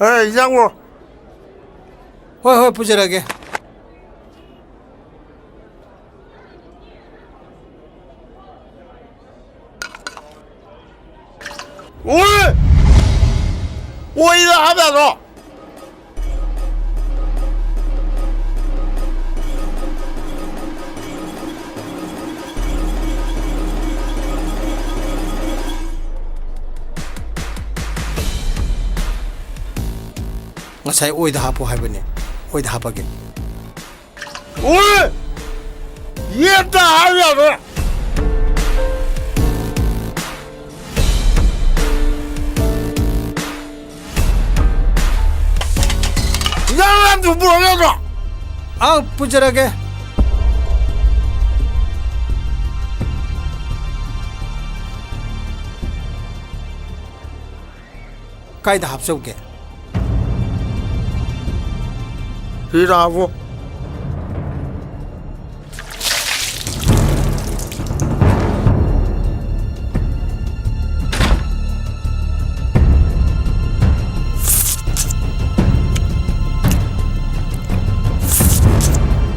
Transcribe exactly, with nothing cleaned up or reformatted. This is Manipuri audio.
ꯑꯦ, ꯏꯟꯖꯥꯡ ꯄꯨꯔꯛꯑꯣ꯫ ꯍꯣꯏ, ꯍꯣꯏ, ꯄꯨꯖꯔꯛꯑꯒꯦ꯫ ꯑꯣꯏ! ꯑꯣꯏꯗ ꯍꯥꯞ ꯌꯥꯗ꯭ꯔꯣ? ꯉꯁꯥꯏ ꯑꯣꯏꯗ ꯍꯥꯞꯄꯣ ꯍꯥꯏꯕꯅꯦ, ꯑꯣꯏꯗ ꯍꯥꯞꯄꯒꯦ꯫ ꯑꯣꯏ! ꯌꯦꯠꯇ ꯍꯥꯞ ꯌꯥꯗ꯭ꯔꯣ? ꯏꯟꯖꯥꯡ ꯃꯌꯥꯝꯗꯨ ꯄꯨꯔꯛ ꯌꯥꯗ꯭ꯔꯣ? ꯑꯪ, ꯄꯨꯖꯔꯒꯦ꯫ ꯀꯥꯏꯗ ꯍꯥꯞꯆꯧꯒꯦ? ꯁꯤꯗ ꯍꯥꯞꯄꯣ꯫